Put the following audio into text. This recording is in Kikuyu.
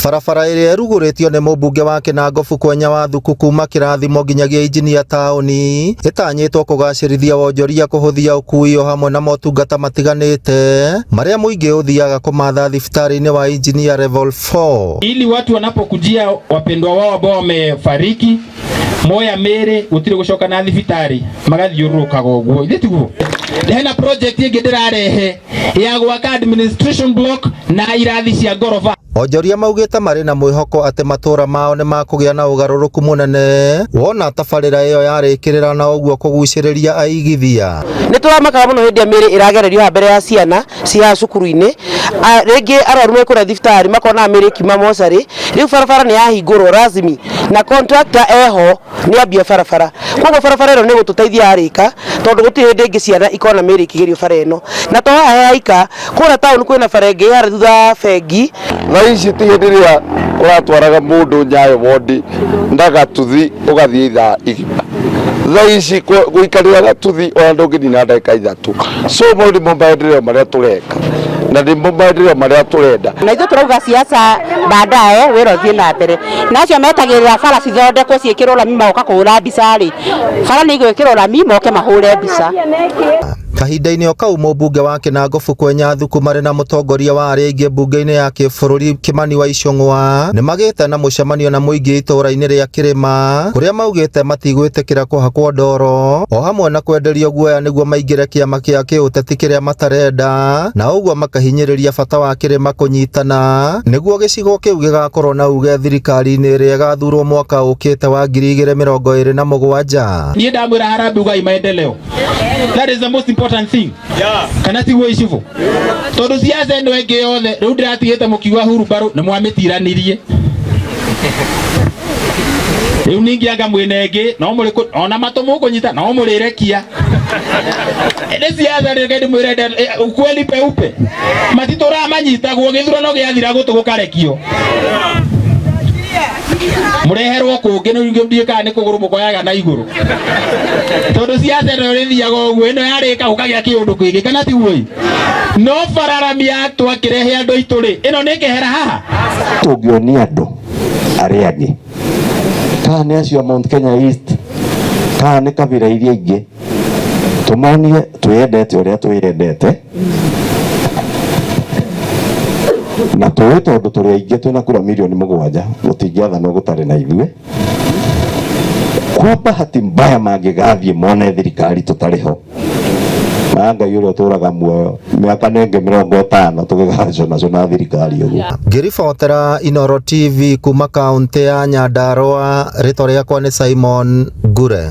Barabara ĩrĩa ĩrugũrĩtio nĩ mũmbunge wa Kĩnangobu Kwenya wa Thuku kuma Kĩrathimo nginyagia Injinia taũni ĩtanyĩtwo kũgacĩrithia wonjoria, kũhũthia ũkui o hamwe na motungata matiganĩte marĩa mũingĩ ũthiaga kũmatha thibitarĩ-inĩ wa Injinia Level 4. Ili watu wanapokujia wapendwa wao ambao wamefariki moya mĩĩrĩ gũtirĩ gũcoka na thibitarĩ magathiũrũrũkaga ũguo ithe tiguo. Hena project ĩngĩ ndĩrarehe ya gwaka administration block na irathi cia ngoroba. Onjoria maugĩte marĩ na mwĩhoko atĩ matũra mao nĩ makũgĩa na ũgarũrũku mũnene wona tabarĩra ĩyo yarĩkĩrĩra na ũguo kũgucĩrĩria aigithia. Nĩ tũramakaga mũno hĩndĩ ĩrĩa mĩĩrĩ ĩragererio haha mbere ya ciana ciĩ haha cukuru-inĩ. Rĩngĩ arwaru me kũrĩa thibitarĩ makonaga mĩĩrĩ ĩkiuma mocarĩ. Rĩu barabara nĩ yahingũrwo rasmi na contractor eho nĩ ambia barabara. Koguo barabara ĩno nĩ ĩgũtũteithia yarĩka tondũ gũtirĩ hĩndĩ ĩngĩ ciana ikona mĩĩrĩ ĩkĩgerio bara ĩno. Na to haha he haika, kũrĩa taũni kwĩna bara ĩngĩ ĩ harĩa thutha wa bengi. Thaa ici ti hĩndĩ ĩrĩa ũratwaraga mũndũ Nyayo wondi na gatuthi ũgathiĩ ithaa igima. Thaa ici gũikarĩra gatuthi ona ndũngĩnina ndagĩka 3. So mau nĩmo maendeleo marĩa tũreka na nĩmo maendeleo marĩa tũrenda. Na ithuĩ tũrauga siasa baadaye, wĩra ũthiĩ na mbere. Na acio metagĩrĩra bara cithondekwo ciĩkĩrwo rami magoka kũhũra mbica rĩ, bara nĩ igwĩkĩrwo rami moke mahũre mbica. Kahinda-inĩ o kau mũmbunge wa Kĩnangobu Kwenya Thuku marĩ na mũtongoria wa arĩa aingĩ mbunge-inĩ ya kĩbũrũri Kĩmani wa Ichung'wa nĩ magĩte na mũcemanio na mũingĩ itũũra-inĩ rĩa Kĩrĩma kũrĩa maugĩte matigwĩtĩkĩra kũhakwo ndoro o hamwe na kwenderio guoya nĩguo maingĩre kĩama kĩa kĩũteti kĩrĩa matarenda na ũguo makahinyĩrĩria bata wa Kĩrĩma kũnyitana nĩguo gĩcigo kĩu gĩgakorwo na uge thirikari-inĩ ĩrĩa ĩgathurwo mwaka ũkĩte wa 2027. Niĩ ndamwĩra harambee ugai maendeleo. That is the most important thing. Kana tiguo icibu? Tondu siasa ĩno ĩngĩ yothe rĩu ndĩratigĩte mũkiuga hurumbarũ nĩ mwamĩtiranirie. Rĩu ningĩ anga mwĩna ĩngĩ no mũrĩ ona matũ mũkũnyita no mũrĩrekia. Nĩ siasa rĩu ndĩmwĩre ukweli peupe. Matitũraga manyitagwo gĩthurano gĩathira gũtũ gũkarekio. Mũreherwo kũngĩ nĩ ndiĩ kana nĩ kũgũrũ mũkoyaga na igũrũ. Tondũ siasa ĩno ĩrĩthiaga ũguo ĩno yarĩka gũkagĩa kĩũndũ kĩngĩ kana tiguo? No bararamia twakĩrehe andũ aitũ rĩ ĩno nĩ kehera haha. Tũngĩonia andũ arĩa angĩ kana nĩ acio a Mount Kenya East kana nĩ kabira iria ingĩ tũmonie twĩyendete ũrĩa twĩyendete na tũĩ tondũ tũrĩ aingĩ twĩna kura 7 milioni gũtingĩathanwo gũtarĩ na ithuĩ. Kwa bahati mbaya mangĩgathiĩ mone thirikari tũtarĩ ho na Ngai ũrĩa ũtũraga muoyo mĩaka nenge 50 tũgĩgacũnacũna thirikari ũguo. Ngĩribotera Inooro TV kuma kaũntĩ ya Nyandarua, rĩtwa rĩakwa nĩ Simon Ngure.